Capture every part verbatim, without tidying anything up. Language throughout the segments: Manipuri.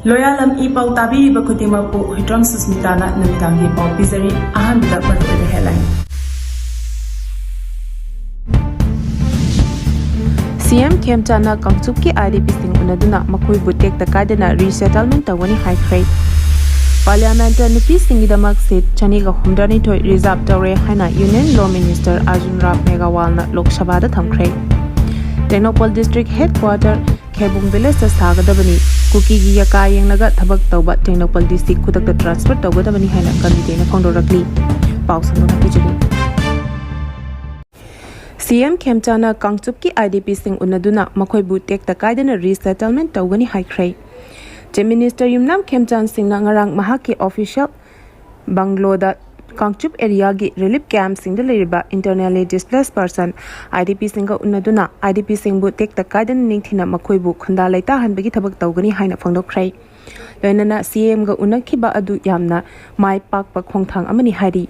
ꯂꯣꯌꯥꯂꯝ ꯏ ꯄꯥꯎ ꯇꯥꯕꯤꯔꯤꯕ ꯈꯨꯗꯤꯡꯃꯛꯄꯨ ꯍꯨꯏꯗ꯭ꯔꯣꯝ ꯁꯨꯁꯃꯤꯇꯥꯅ ꯅꯨꯃꯤꯗꯥꯡꯒꯤ ꯄꯥꯎ ꯄꯤꯖꯔꯤ꯫ ꯑꯍꯥꯟꯕꯗ ꯃꯔꯨꯑꯣꯏꯕ headline꯫ ꯁꯤ ꯑꯦꯝ ꯈꯦꯝꯆꯥꯟꯅ ꯀꯥꯡꯆꯨꯞꯀꯤ ꯑꯥꯏ ꯗꯤ ꯄꯤꯁꯤꯡ ꯎꯅꯗꯨꯅ ꯃꯈꯣꯏꯕꯨ ꯇꯦꯛꯇ ꯀꯥꯏꯗꯅ resettlement ꯇꯧꯒꯅꯤ ꯍꯥꯏꯈ꯭ꯔꯦ꯫ ꯄꯥꯔꯂꯤꯌꯥꯃꯦꯟꯠꯇ ꯅꯨꯄꯤꯁꯤꯡꯒꯤꯗꯃꯛ ꯁꯤꯠ ꯆꯅꯤꯒ ꯍꯨꯝꯗ꯭ꯔꯥꯅꯤꯊꯣꯏ reserve ꯇꯧꯔꯦ ꯍꯥꯏꯅ Union Law Minister Arjun Ram ꯃꯦꯘꯋꯥꯜꯅ ꯂꯣꯛ ꯁꯚꯥꯗ ꯊꯝꯈ꯭ꯔꯦ꯫ Tengnoupal district headquarter ꯈꯦꯕꯨꯡ villageꯇ ꯁꯥꯒꯗꯕꯅꯤ꯫ ꯀꯨꯀꯤꯒꯤ ꯌꯥꯀꯥ ꯌꯦꯡꯂꯒ ꯊꯕꯛ ꯇꯧꯕ ꯇꯦꯡꯅꯧꯄꯜ ꯗꯤ ꯁꯤ ꯈꯨꯗꯛꯇ transfer ꯇꯧꯒꯗꯕꯅꯤ ꯍꯥꯏꯅ ꯀꯃꯤꯇꯤꯅ ꯐꯣꯡꯗꯣꯔꯛꯂꯤ꯫ ꯄꯥꯎ ꯁꯟꯗꯣꯛꯅ ꯄꯤꯖꯔꯤ꯫ ꯁꯤ ꯑꯦꯝ ꯈꯦꯝꯆꯥꯟꯅ ꯀꯥꯡꯆꯨꯞꯀꯤ ꯑꯥꯏ ꯗꯤ ꯄꯤꯁꯤꯡ ꯎꯅꯗꯨꯅ ꯃꯈꯣꯏꯕꯨ ꯇꯦꯛꯇ ꯀꯥꯏꯗꯅ resettlement ꯇꯧꯒꯅꯤ ꯍꯥꯏꯈ꯭ꯔꯦ꯫ Chief Minister ꯌꯨꯝꯅꯥꯝ ꯈꯦꯝꯆꯥꯟ ꯁꯤꯡꯅ ꯉꯔꯥꯡ ꯃꯍꯥꯛꯀꯤ official bungalow ꯗ ꯀꯥꯡꯆꯨꯞ areaꯒꯤ relief campꯁꯤꯡꯗ ꯂꯩꯔꯤꯕ internally displaced person, I D ꯄꯤꯁꯤꯡꯒ ꯎꯅꯗꯨꯅ I D ꯄꯤꯁꯤꯡꯕꯨ ꯇꯦꯛꯇ ꯀꯥꯏꯗꯅ ꯅꯤꯡꯊꯤꯅ ꯃꯈꯣꯏꯕꯨ ꯈꯨꯟꯗꯥ ꯂꯩꯇꯥꯍꯟꯕꯒꯤ ꯊꯕꯛ ꯇꯧꯒꯅꯤ ꯍꯥꯏꯅ ꯐꯣꯡꯗꯣꯛꯈ꯭ꯔꯦ꯫ ꯂꯣꯏꯅꯅ ꯁꯤ ꯑꯦꯝꯒ ꯎꯅꯈꯤꯕ ꯑꯗꯨ ꯌꯥꯝꯅ ꯃꯥꯏ ꯄꯥꯛꯄ ꯈꯣꯡꯊꯥꯡ ꯑꯃꯅꯤ ꯍꯥꯏꯔꯤ꯫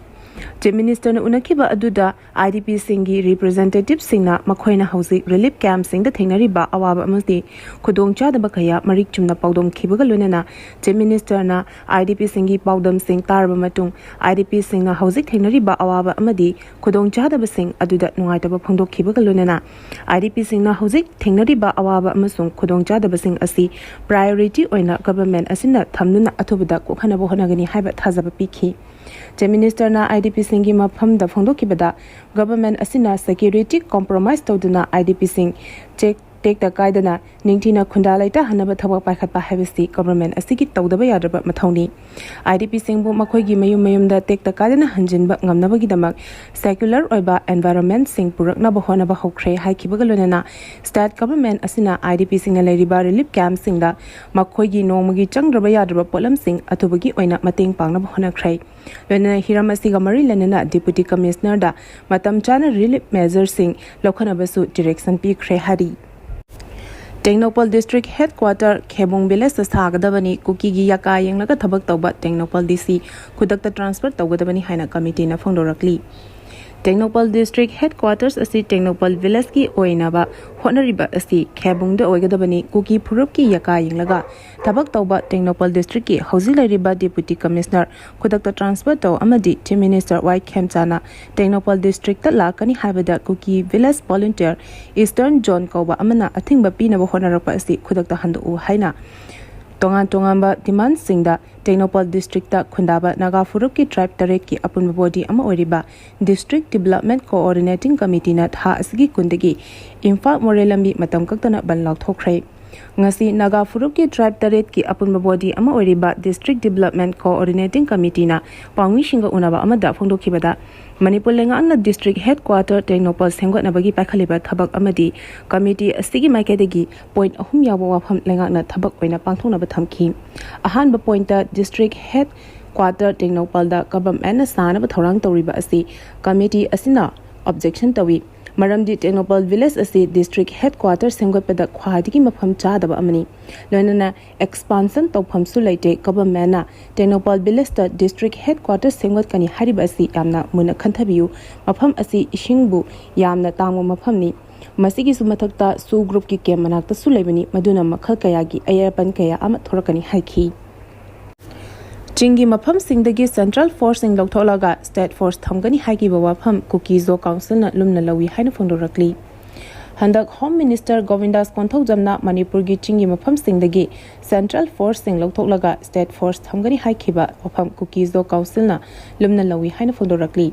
Chief Ministerꯅ ꯎꯅꯈꯤꯕ ꯑꯗꯨꯗ ꯑꯥꯏ ꯗꯤ ꯄꯤꯁꯤꯡꯒꯤ representativeꯁꯤꯡꯅ ꯃꯈꯣꯏꯅ ꯍꯧꯖꯤꯛ relief campꯁꯤꯡꯗ ꯊꯦꯡꯅꯔꯤꯕ ꯑꯋꯥꯕ ꯑꯃꯗꯤ ꯈꯨꯗꯣꯡꯆꯥꯗꯕ ꯀꯌꯥ ꯃꯔꯤꯛ ꯆꯨꯝꯅ ꯄꯥꯎꯗꯝꯈꯤꯕꯒ ꯂꯣꯏꯅꯅ Chief Ministerꯅ ꯑꯥꯏ ꯗꯤ ꯄꯤꯁꯤꯡꯒꯤ ꯄꯥꯎꯗꯝꯁꯤꯡ ꯇꯥꯔꯕ ꯃꯇꯨꯡ, ꯑꯥꯏ ꯗꯤ ꯄꯤꯁꯤꯡꯅ ꯍꯧꯖꯤꯛ ꯊꯦꯡꯅꯔꯤꯕ ꯑꯋꯥꯕ ꯑꯃꯗꯤ ꯈꯨꯗꯣꯡꯆꯥꯗꯕꯁꯤꯡ ꯑꯗꯨꯗ ꯅꯨꯡꯉꯥꯏꯇꯕ ꯐꯣꯡꯗꯣꯛꯈꯤꯕꯒ ꯂꯣꯏꯅꯅ, ꯑꯥꯏ ꯗꯤ ꯄꯤꯁꯤꯡꯅ ꯍꯧꯖꯤꯛ ꯊꯦꯡꯅꯔꯤꯕ ꯑꯋꯥꯕ ꯑꯃꯁꯨꯡ ꯈꯨꯗꯣꯡꯆꯥꯗꯕꯁꯤꯡ ꯑꯁꯤ priority ꯑꯣꯏꯅ government ꯑꯁꯤꯅ ꯊꯝꯗꯨꯅ ꯑꯊꯨꯕꯗ ꯀꯣꯛꯍꯟꯅꯕ ꯍꯣꯠꯅꯒꯅꯤ ꯍꯥꯏꯕ ꯊꯥꯖꯕ ꯄꯤꯈꯤ꯫ Chief Ministerꯅ ꯑꯥꯏ ꯗꯤ ꯄꯤꯁꯤꯡꯒꯤ ꯃꯐꯝꯗ ꯐꯣꯡꯗꯣꯛꯈꯤꯕꯗ, government ꯑꯁꯤꯅ security compromise ꯇꯧꯗꯨꯅ ꯑꯥꯏ ꯗꯤ ꯄꯤꯁꯤꯡ ꯆꯦꯛ ꯇꯦꯛꯇ ꯀꯥꯏꯗꯅ ꯅꯤꯡꯊꯤꯅ ꯈꯨꯟꯗꯥ ꯂꯩꯇꯥꯍꯟꯅꯕ ꯊꯕꯛ ꯄꯥꯏꯈꯠꯄ ꯍꯥꯏꯕꯁꯤ government ꯑꯁꯤꯒꯤ ꯇꯧꯗꯕ ꯌꯥꯗ꯭ꯔꯕ ꯃꯊꯧꯅꯤ꯫ ꯑꯥꯏ ꯗꯤ ꯄꯤꯁꯤꯡꯕꯨ ꯃꯈꯣꯏꯒꯤ ꯃꯌꯨꯝ ꯃꯌꯨꯝꯗ ꯇꯦꯛꯇ ꯀꯥꯏꯗꯅ ꯍꯟꯖꯤꯟꯕ ꯉꯝꯅꯕꯒꯤꯗꯃꯛ secular ꯑꯣꯏꯕ environmentꯁꯤꯡ ꯄꯨꯔꯛꯅꯕ ꯍꯣꯠꯅꯕ ꯍꯧꯈ꯭ꯔꯦ ꯍꯥꯏꯈꯤꯕꯒ ꯂꯣꯏꯅꯅ, state government ꯑꯁꯤꯅ ꯑꯥꯏ ꯗꯤ ꯄꯤꯁꯤꯡꯅ ꯂꯩꯔꯤꯕ relief campꯁꯤꯡꯗ ꯃꯈꯣꯏꯒꯤ ꯅꯣꯡꯃꯒꯤ ꯆꯪꯗ꯭ꯔꯕ ꯌꯥꯗ꯭ꯔꯕ ꯄꯣꯠꯂꯝꯁꯤꯡ ꯑꯊꯨꯕꯒꯤ ꯑꯣꯏꯅ ꯃꯇꯦꯡ ꯄꯥꯡꯅꯕ ꯍꯣꯠꯅꯈ꯭ꯔꯦ꯫ ꯂꯣꯏꯅꯅ ꯍꯤꯔꯝ ꯑꯁꯤꯒ ꯃꯔꯤ ꯂꯩꯅꯅ Deputy Commissionerꯗ ꯃꯇꯝ ꯆꯥꯅ relief measureꯁꯤꯡ ꯂꯧꯈꯠꯅꯕꯁꯨ direction ꯄꯤꯈ꯭ꯔꯦ ꯍꯥꯏꯔꯤ꯫ Tengnoupal district headquarter ꯈꯦꯕꯨꯡ villageꯇ ꯁꯥꯒꯗꯕꯅꯤ꯫ ꯀꯨꯀꯤꯒꯤ ꯌꯥꯀꯥ ꯌꯦꯡꯂꯒ ꯊꯕꯛ ꯇꯧꯕ ꯇꯦꯡꯅꯧꯄꯜ ꯗꯤ ꯁꯤ ꯈꯨꯗꯛꯇ transfer ꯇꯧꯒꯗꯕꯅꯤ ꯍꯥꯏꯅ ꯀꯃꯤꯇꯤꯅ ꯐꯣꯡꯗꯣꯔꯛꯂꯤ꯫ ꯇꯦꯡꯅꯧꯄꯜ ꯗꯤꯁꯇ꯭ꯔꯤꯛ ꯍꯦꯗ ꯀ꯭ꯋꯥꯇꯔꯁ ꯑꯁꯤ ꯇꯦꯡꯅꯧꯄꯜ ꯚꯤꯂꯦꯖꯀꯤ ꯑꯣꯏꯅꯕ ꯍꯣꯠꯅꯔꯤꯕ ꯑꯁꯤ ꯈꯦꯕꯨꯡꯗ ꯑꯣꯏꯒꯗꯕꯅꯤ꯫ ꯀꯨꯀꯤ ꯐꯨꯔꯨꯞꯀꯤ ꯌꯥꯀꯥ ꯌꯦꯡꯂꯒ ꯊꯕꯛ ꯇꯧꯕ ꯇꯦꯡꯅꯧꯄꯜ ꯗꯤꯁꯇ꯭ꯔꯤꯛꯀꯤ ꯍꯧꯖꯤꯛ ꯂꯩꯔꯤꯕ ꯗꯦꯄꯨꯇꯤ ꯀꯃꯤꯁꯅꯔ ꯈꯨꯗꯛꯇ ꯇ꯭ꯔꯥꯟꯁꯐꯔ ꯇꯧ ꯑꯃꯗꯤ ꯆꯤꯐ ꯃꯤꯅꯤꯁꯇꯔ ꯋꯥꯏ ꯈꯦꯝꯆꯥꯅ ꯇꯦꯡꯅꯧꯄꯜ ꯗꯤꯁꯇ꯭ꯔꯤꯛꯇ ꯂꯥꯛꯀꯅꯤ ꯍꯥꯏꯕꯗ ꯀꯨꯀꯤ ꯚꯤꯂꯦꯖ ꯚꯣꯂꯨꯟꯇꯤꯌꯔ ꯏꯁꯇꯔꯟ ꯖꯣꯟ ꯀꯧꯕ ꯑꯃꯅ ꯑꯊꯤꯡꯕ ꯄꯤꯅꯕ ꯍꯣꯠꯅꯔꯛꯄ ꯑꯁꯤ ꯈꯨꯗꯛꯇ ꯍꯟꯗꯣꯛꯎ ꯍꯥꯏꯅ ꯇꯣꯉꯥꯟ ꯇꯣꯉꯥꯟꯕ ꯗꯤꯃꯥꯟꯁꯤꯡꯗ ꯇꯦꯡꯅꯧꯄꯜ ꯗꯤꯁꯇ꯭ꯔꯤꯛꯇ ꯈꯨꯟꯗꯥꯕ ꯅꯥꯒꯥ ꯐꯨꯔꯨꯞꯀꯤ ꯇ꯭ꯔꯥꯏꯕ ꯇꯔꯦꯠꯀꯤ ꯑꯄꯨꯟꯕ ꯕꯣꯗꯤ ꯑꯃ ꯑꯣꯏꯔꯤꯕ ꯗꯤꯁꯇ꯭ꯔꯤꯛ ꯗꯤꯕꯦꯂꯞꯃꯦꯟ ꯀꯣꯑꯣꯔꯗꯤꯅꯦꯇꯤꯡ ꯀꯃꯤꯇꯤꯅ ꯊꯥ ꯑꯁꯤꯒꯤ ꯀꯨꯟꯗꯒꯤ ꯏꯝꯐꯥꯜ ꯃꯣꯔꯦ ꯂꯝꯕꯤ ꯃꯇꯝ ꯀꯛꯇꯅ ꯕꯟ ꯂꯥꯎꯊꯣꯛꯈ꯭ꯔꯦ꯫ ꯉꯁꯤ ꯅꯥꯒꯥ ꯐꯨꯔꯨꯞꯀꯤ ꯇ꯭ꯔꯥꯏꯕ ꯇꯔꯦꯠꯀꯤ ꯑꯄꯨꯟꯕ ꯕꯣꯗꯤ ꯑꯃ ꯑꯣꯏꯔꯤꯕ ꯗꯤꯁꯇ꯭ꯔꯤꯛ ꯗꯤꯕꯦꯂꯞꯃꯦꯟ ꯀꯣꯑꯣꯔꯗꯤꯅꯦꯇꯤꯡ ꯀꯃꯤꯇꯤꯅ ꯄꯥꯎꯃꯤꯁꯤꯡꯒ ꯎꯅꯕ ꯑꯃꯗ ꯐꯣꯡꯗꯣꯛꯈꯤꯕꯗ, ꯃꯅꯤꯄꯨꯔ ꯂꯩꯉꯥꯛꯅ ꯗꯤꯁꯇ꯭ꯔꯤꯛ ꯍꯦꯗ ꯀ꯭ꯋꯥꯇꯔ ꯇꯦꯡꯅꯧꯄꯜ ꯁꯦꯝꯒꯠꯅꯕꯒꯤ ꯄꯥꯏꯈꯠꯂꯤꯕ ꯊꯕꯛ ꯑꯃꯗꯤ ꯀꯃꯤꯇꯤ ꯑꯁꯤꯒꯤ ꯃꯥꯏꯀꯩꯗꯒꯤ ꯄꯣꯏꯟꯠ ꯑꯍꯨꯝ ꯌꯥꯎꯕ ꯋꯥꯐꯝ ꯂꯩꯉꯥꯛꯅ ꯊꯕꯛ ꯑꯣꯏꯅ ꯄꯥꯡꯊꯣꯛꯅꯕ ꯊꯝꯈꯤ꯫ ꯑꯍꯥꯟꯕ ꯄꯣꯏꯟꯠꯇ ꯗꯤꯁꯇ꯭ꯔꯤꯛ ꯍꯦꯗ ꯀ꯭ꯋꯥꯇꯔ ꯇꯦꯡꯅꯧꯄꯜꯗ ꯒꯚꯔꯟꯃꯦꯟꯠꯅ ꯁꯥꯅꯕ ꯊꯧꯔꯥꯡ ꯇꯧꯔꯤꯕ ꯑꯁꯤ ꯀꯃꯤꯇꯤ ꯑꯁꯤꯅ ꯑꯣꯕꯖꯦꯛꯁꯟ ꯇꯧꯏ꯫ ꯃꯔꯝꯗꯤ ꯇꯦꯡꯅꯧꯄꯜ ꯚꯤꯂꯦꯖ ꯑꯁꯤ ꯗꯤꯁꯇ꯭ꯔꯤꯛ ꯍꯦꯗ ꯀ꯭ꯋꯥꯇꯔ ꯁꯦꯝꯒꯠꯄꯗ ꯈ꯭ꯋꯥꯏꯗꯒꯤ ꯃꯐꯝ ꯆꯥꯗꯕ ꯑꯃꯅꯤ꯫ ꯂꯣꯏꯅꯅ ꯑꯦꯛꯁꯄꯥꯟꯁꯟ ꯇꯧꯐꯝꯁꯨ ꯂꯩꯇꯦ꯫ ꯒꯚꯔꯟꯃꯦꯟꯠꯅ ꯇꯦꯡꯅꯧꯄꯜ ꯚꯤꯂꯦꯖꯇ ꯗꯤꯁꯇ꯭ꯔꯤꯛ ꯍꯦꯗ ꯀ꯭ꯋꯥꯇꯔ ꯁꯦꯝꯒꯠꯀꯅꯤ ꯍꯥꯏꯔꯤꯕ ꯑꯁꯤ ꯌꯥꯝꯅ ꯃꯨꯟꯅ ꯈꯟꯊꯕꯤꯌꯨ꯫ ꯃꯐꯝ ꯑꯁꯤ ꯏꯁꯤꯡꯕꯨ ꯌꯥꯝꯅ ꯇꯥꯡꯕ ꯃꯐꯝꯅꯤ꯫ ꯃꯁꯤꯒꯤꯁꯨ ꯃꯊꯛꯇ ꯁꯨ ꯒ꯭ꯔꯨꯞꯀꯤ ꯀꯦꯝꯞ ꯃꯅꯥꯛꯇꯁꯨ ꯂꯩꯕꯅꯤ, ꯃꯗꯨꯅ ꯃꯈꯜ ꯀꯌꯥꯒꯤ ꯑꯌꯦꯠ ꯑꯄꯟ ꯀꯌꯥ ꯑꯃ ꯊꯣꯔꯛꯀꯅꯤ ꯍꯥꯏꯈꯤ꯫ ꯆꯤꯡꯒꯤ ꯃꯐꯝꯁꯤꯡꯗꯒꯤ ꯁꯦꯟꯇ꯭ꯔꯦꯜ ꯐꯣꯔꯁꯁꯤꯡ ꯂꯧꯊꯣꯛꯂꯒ ꯁ꯭ꯇꯦꯠ ꯐꯣꯔꯁ ꯊꯝꯒꯅꯤ ꯍꯥꯏꯈꯤꯕ ꯋꯥꯐꯝ ꯀꯨꯀꯤ-ꯖꯣ ꯀꯥꯎꯟꯁꯤꯜꯅ ꯂꯨꯝꯅ ꯂꯧꯏ ꯍꯥꯏꯅ ꯐꯣꯡꯗꯣꯔꯛꯂꯤ꯫ ꯍꯟꯗꯛ ꯍꯣꯝ ꯃꯤꯅꯤꯁꯇꯔ ꯒꯣꯕꯤꯟꯗꯥꯁ ꯀꯣꯟꯊꯧꯖꯝꯅ ꯃꯅꯤꯄꯨꯔꯒꯤ ꯆꯤꯡꯒꯤ ꯃꯐꯝꯁꯤꯡꯗꯒꯤ ꯁꯦꯟꯇ꯭ꯔꯦꯜ ꯐꯣꯔꯁꯁꯤꯡ ꯂꯧꯊꯣꯛꯂꯒ ꯁ꯭ꯇꯦꯠ ꯐꯣꯔꯁ ꯊꯝꯒꯅꯤ ꯍꯥꯏꯈꯤꯕ ꯋꯥꯐꯝ ꯀꯨꯀꯤ-ꯖꯣ ꯀꯥꯎꯟꯁꯤꯜꯅ ꯂꯨꯝꯅ ꯂꯧꯏ ꯍꯥꯏꯅ ꯐꯣꯡꯗꯣꯔꯛꯂꯤ꯫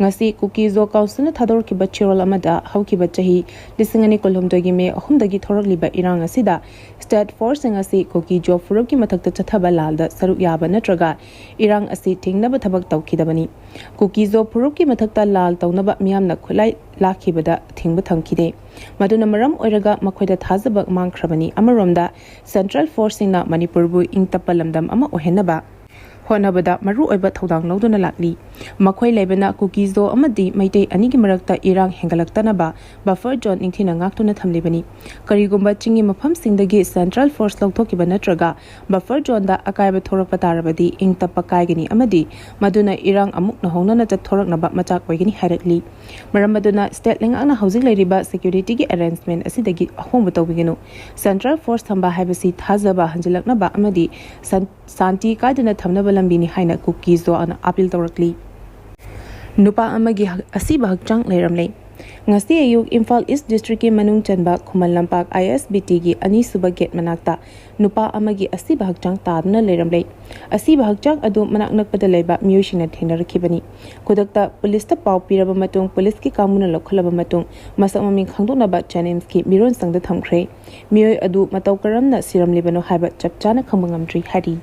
ꯉꯁꯤ ꯀꯨꯀꯤ-ꯖꯣ ꯀꯥꯎꯟꯁꯤꯜꯅ ꯊꯥꯗꯣꯔꯛꯈꯤꯕ ꯆꯦꯔꯣꯜ ꯑꯃꯗ ꯍꯧꯈꯤꯕ ꯆꯍꯤ ꯂꯤꯁꯤꯡ ꯑꯅꯤ ꯀꯨꯟꯍꯨꯝꯗꯣꯏꯒꯤ ꯃꯦ ꯑꯍꯨꯝꯗꯒꯤ ꯊꯣꯔꯛꯂꯤꯕ ꯏꯔꯥꯡ ꯑꯁꯤꯗ ꯁ꯭ꯇꯦꯠ ꯐꯣꯔꯁꯁꯤꯡ ꯑꯁꯤ ꯀꯨꯀꯤ-ꯖꯣ ꯐꯨꯔꯨꯞꯀꯤ ꯃꯊꯛꯇ ꯆꯠꯊꯕ ꯂꯥꯜꯗ ꯁꯔꯨꯛ ꯌꯥꯕ ꯅꯠꯇ꯭ꯔꯒ ꯏꯔꯥꯡ ꯑꯁꯤ ꯊꯤꯡꯅꯕ ꯊꯕꯛ ꯇꯧꯈꯤꯗꯕꯅꯤ꯫ ꯀꯨꯀꯤ-ꯖꯣ ꯐꯨꯔꯨꯞꯀꯤ ꯃꯊꯛꯇ ꯂꯥꯜ ꯇꯧꯅꯕ ꯃꯤꯌꯥꯝꯅ ꯈꯨꯠꯂꯥꯏ ꯂꯥꯛꯈꯤꯕꯗ ꯊꯤꯡꯕ ꯊꯝꯈꯤꯗꯦ꯫ ꯃꯗꯨꯅ ꯃꯔꯝ ꯑꯣꯏꯔꯒ ꯃꯈꯣꯏꯗ ꯊꯥꯖꯕ ꯃꯥꯡꯈ꯭ꯔꯕꯅꯤ꯫ ꯑꯃꯔꯣꯝꯗ ꯁꯦꯟꯇ꯭ꯔꯦꯜ ꯐꯣꯔꯁꯁꯤꯡꯅ ꯃꯅꯤꯄꯨꯔꯕꯨ ꯏꯪ ꯇꯞꯄ ꯂꯝꯗꯝ ꯑꯃ ꯑꯣꯏꯍꯟꯅꯕ ꯍꯣꯠꯅꯕꯗ ꯃꯔꯨꯑꯣꯏꯕ ꯊꯧꯗꯥꯡ ꯂꯧꯗꯨꯅ ꯂꯥꯛꯂꯤ꯫ ꯃꯈꯣꯏ ꯂꯩꯕꯅ ꯀꯨꯀꯤꯖꯣ ꯑꯃꯗꯤ ꯃꯩꯇꯩ ꯑꯅꯤꯒꯤ ꯃꯔꯛꯇ ꯏꯔꯥꯡ ꯍꯦꯟꯒꯠꯂꯛꯇꯅꯕ buffer zone ꯅꯤꯡꯊꯤꯅ ꯉꯥꯛꯇꯨꯅ ꯊꯝꯂꯤꯕꯅꯤ꯫ ꯀꯔꯤꯒꯨꯝꯕ ꯆꯤꯡꯒꯤ ꯃꯐꯝꯁꯤꯡꯗꯒꯤ central force ꯂꯧꯊꯣꯛꯈꯤꯕ ꯅꯠꯇ꯭ꯔꯒ buffer zoneꯗ ꯑꯀꯥꯏꯕ ꯊꯣꯔꯛꯄ ꯇꯥꯔꯕꯗꯤ ꯏꯪ ꯇꯞꯄ ꯀꯥꯏꯒꯅꯤ ꯑꯃꯗꯤ ꯃꯗꯨꯅ ꯏꯔꯥꯡ ꯑꯃꯨꯛ ꯅꯧꯍꯧꯅꯅ ꯆꯠꯊꯣꯔꯛꯅꯕ ꯃꯆꯥꯛ ꯑꯣꯏꯒꯅꯤ ꯍꯥꯏꯔꯛꯂꯤ꯫ ꯃꯔꯝ ꯑꯗꯨꯅ state ꯂꯩꯉꯥꯛꯅ ꯍꯧꯖꯤꯛ ꯂꯩꯔꯤꯕ securityꯒꯤ arrangement ꯑꯁꯤꯗꯒꯤ ꯑꯍꯣꯡꯕ ꯇꯧꯕꯤꯒꯅꯨ꯫ Central force ꯊꯝꯕ ꯍꯥꯏꯕꯁꯤ ꯊꯥꯖꯕ ꯍꯟꯖꯤꯜꯂꯛꯅꯕ ꯑꯃꯗꯤ ꯁꯟ-, ꯁꯥꯟꯇꯤ ꯀꯥꯏꯗꯅ ꯊꯝꯅꯕ ꯂꯝꯕꯤꯅꯤ ꯍꯥꯏꯅ ꯀꯨꯀꯤꯖꯣꯅ appeal ꯇꯧꯔꯛꯂꯤ꯫ ꯅꯨꯄꯥ ꯑꯃꯒꯤ ꯍꯛ-, ꯑꯁꯤꯕ ꯍꯛꯆꯥꯡ ꯂꯩꯔꯝꯂꯦ꯫ ꯉꯁꯤ ꯑꯌꯨꯛ ꯏꯝꯐꯥꯜ East districtꯀꯤ ꯃꯅꯨꯡ ꯆꯟꯕ ꯈꯨꯃꯟ ꯂꯝꯄꯥꯛ ISBTꯒꯤ ꯑꯅꯤꯁꯨꯕ gate ꯃꯅꯥꯛꯇ ꯅꯨꯄꯥ ꯑꯃꯒꯤ ꯑꯁꯤꯕ ꯍꯛꯆꯥꯡ ꯇꯥꯗꯨꯅ ꯂꯩꯔꯝꯂꯦ꯫ ꯑꯁꯤꯕ ꯍꯛꯆꯥꯡ ꯑꯗꯨ ꯃꯅꯥꯛ ꯅꯛꯄꯗ ꯂꯩꯕ ꯃꯤꯑꯣꯏꯁꯤꯡꯅ ꯊꯦꯡꯅꯔꯛꯈꯤꯕꯅꯤ꯫ ꯈꯨꯗꯛꯇ ꯄꯨꯂꯤꯁꯇ ꯄꯥꯎ ꯄꯤꯔꯕ ꯃꯇꯨꯡ ꯄꯨꯂꯤꯁꯀꯤ ꯀꯥꯡꯕꯨꯅ ꯂꯧꯈꯠꯂꯕ ꯃꯇꯨꯡ ꯃꯁꯛ ꯃꯃꯤꯡ ꯈꯪꯗꯣꯛꯅꯕ JNIMSꯀꯤ ꯃꯤꯔꯣꯟꯁꯪꯗ ꯊꯝꯈ꯭ꯔꯦ꯫ ꯃꯤꯑꯣꯏ ꯑꯗꯨ ꯃꯇꯧ ꯀꯔꯝꯅ ꯁꯤꯔꯝꯂꯤꯕꯅꯣ ꯍꯥꯏꯕ ꯆꯞ ꯆꯥꯅ ꯈꯪꯕ ꯉꯝꯗ꯭ꯔꯤ ꯍꯥꯏꯔꯤ꯫